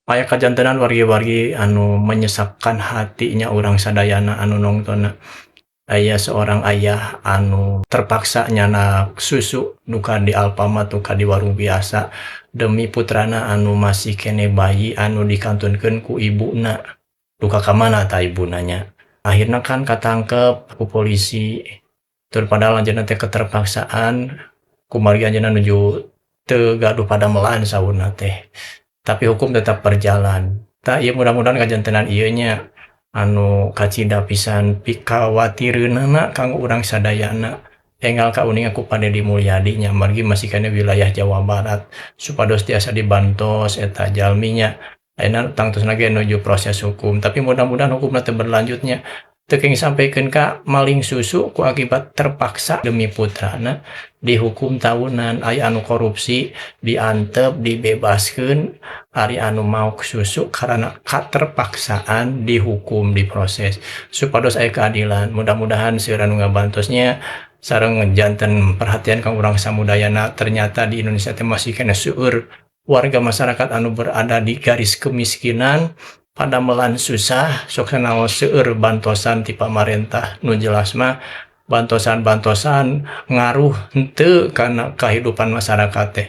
Aya kajantenan wargi-wargi anu menyesakkan hatinya urang sadayana anu nongtonna. Aya seorang ayah anu terpaksa nyandak susu duka di Alfamart, duka di warung biasa, demi putrana anu masih keneh bayi anu dikantunkeun ku ibuna. Duka ka mana tah ibuna nya. Akhirna kan katangkep ku polisi. Tur padahal anjeunna teh keterpaksaan kumargi anjeunna nuju teu gaduh padamelan saurna teh. Tapi hukum tetap berjalan. Tah ieu mudah-mudahan kajantenan ieu nya anu kacida pisan pikawatireunana kanggo urang sadayana. Enggal kauninga ku Pak Dedi Mulyadi nya, margi masih keneh wilayah Jawa Barat, supados tiasa dibantos eta jalmi nya. Ayeuna tangtosna ge nuju proses hukum, tapi mudah-mudahan hukumna teu berlanjut nya. Teu kenging sampikeun ka maling susu ku akibat terpaksa demi putrana dihukum tahunan. Aya anu korupsi diantep, dibebaskeun, ari anu maok susu karena katerpaksaan dihukum, diproses supados aya keadilan. Mudah-mudahan seueur anu ngabantosnya sareng janten perhatian ka urang samudayana. Ternyata di Indonesia teh masih keneh seueur warga masyarakat anu berada di garis kemiskinan, padamelan susah, sok sanaos seueur bantosan ti pamarentah. Nu jelas mah bantosan-bantosan ngaruh henteu kana kahidupan masyarakat teh.